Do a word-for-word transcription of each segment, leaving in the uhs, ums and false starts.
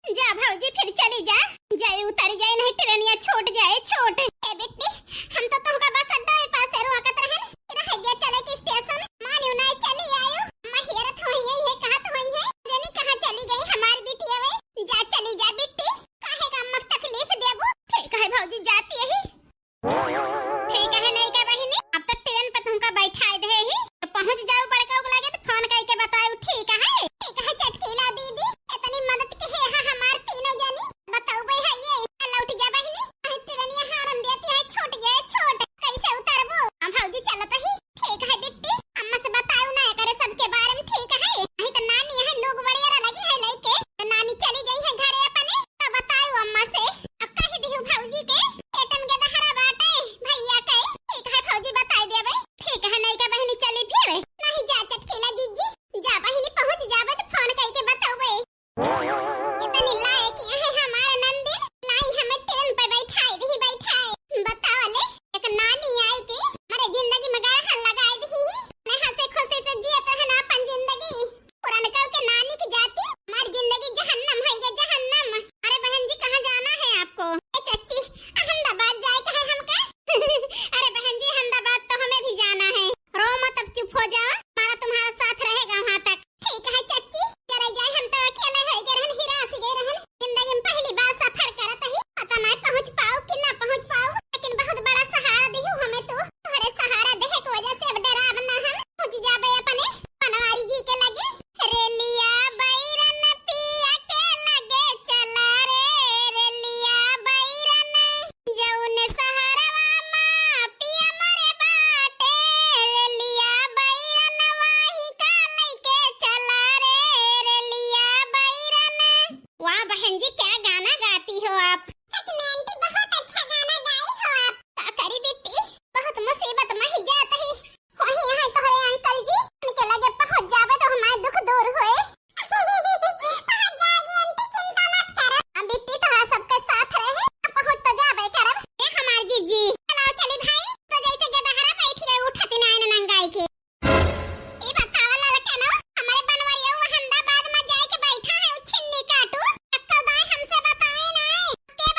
जा भौजी, फिर चली जा, जाए उतरी जाए, नहीं ट्रेनिया छूट जाए, छूट। ए बिट्टी, हम तो तुमका बस अड्डा पास से रोकत रहन, रह गया चले के स्टेशन, मानियो नहीं चली आयो। अम्मा हेरत होई है, ये कहत होई है, जनी कहाँ चली गई हमार बिटिया वे। जा चली जा बिट्टी, काहे का अम्मा के तकलीफ देबू? ठीक है भौजी, जाती है। ठीक है, नहीं का बहिनी, अब तो ट्रेन पर तुमका बैठाए दे ही, तो पहुँच जाओ बड़का के लगे तो फोन करके बताओ, ठीक है? ठीक है चटकीला दीदी, इतनी मदद के है हाँ हमार तीनों जनी। बताओ भाई है ये, लौट जा बहिनी, अरे ट्रेनिया हारन देती है, छोट गए छोट, कैसे उतरबो? हम भौजी चलत ही। ठीक है बिट्टी, अम्मा से बताओ ना एकरे सबके बारे में, ठीक है? नहीं तो नानी है लोग बड़े लगी है लेके, तो नानी चली गई है घरे अपने, तो बताओ अम्मा से। अब कह दिहु भौजी के, एटम के दहरा बाटे भैया के। ठीक है भौजी, बताई देबे। ठीक है, नहीं का बहिनी चली फिर। नहीं जा चटकीला जीजी, जा बहिनी पहुँच जाबे तो फोन करके बतौबे। इतनी लायक है हमारे नंदिन, लाई हमें ट्रेन पे बैठाई दी, बैठाई। बताओ ले, एक नानी आई के हमारे जिंदगी में गरहन लगाई दी ही। मैं हंसे खुशी से जियत है ना अपन जिंदगी। पुरनका के नानी की जाति, हमारी जिंदगी जहन्नम है ये जहन्नम। अरे बहन जी, कहाँ जाना है आपको? ए चच्ची, अहमदाबाद जाए के है हमका। अरे बहन जी, अहमदाबाद तो हमें भी जाना है। रो मत, अब चुप हो जाओ, हमारा तुम्हारा साथ रहेगा वहाँ तक। ठीक है चच्ची, करे जाए, हम तो अकेले हो गए रहन, हिरास गए रहन। जिंदगी में पहली बार सफर करत ही, पता नहीं पहुँच पाओ कि ना पहुँच पाओ, लेकिन बहुत बड़ा सहारा दिहु हमें तू। तोहरे सहारा देहे के वजह से अब डराब ना हम, पहुँच जाबे अपने बनवारी जी के लगे। रेलिया बैरन पिया के लगे चला रे, रेलिया बैरन जौन सहरवा मा पिया मोरे बाटे, रेलिया बैरन वही का लैके चला रे, रेलिया बैरन। वाह बहन जी, क्या गाना गाती हो आप। सच में आंटी, बहुत अच्छा गाना गाई हो आप। का करी बिट्टी, बहुत मुसीबत में ही जात ही। वही यहाँ तोहरे अंकल जी, उनके लगे पहुँच जाबे तो हमारे दुख दूर होए। पहुँच जाएगी आंटी, चिंता मत करो। हम बिट्टी तोहरा सबके साथ रहे, हम पहुँच तो जाबे करब। ए हमार जीजी, चलो चली भाई, तो जैसे गदहरा बैठ गए उठत नाय नंगाई के। ए बतावा ललकनो, हमारे बनवरिया अहमदाबाद में जाए के बैठा है, उ छिन्नी काटू। अक्का दाई हमसे बताए नाय, के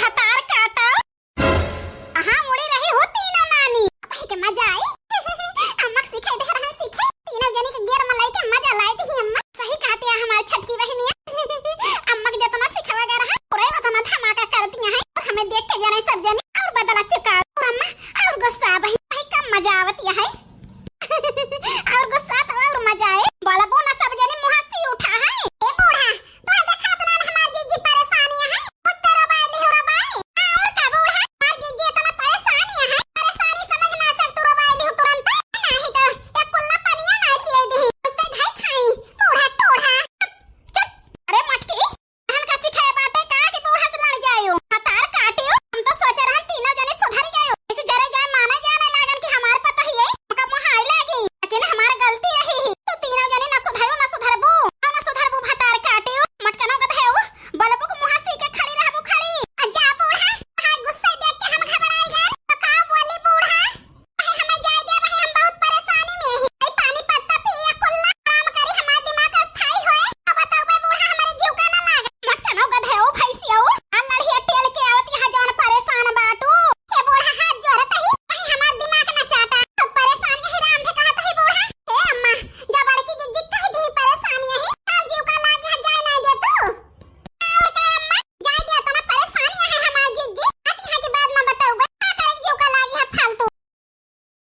तार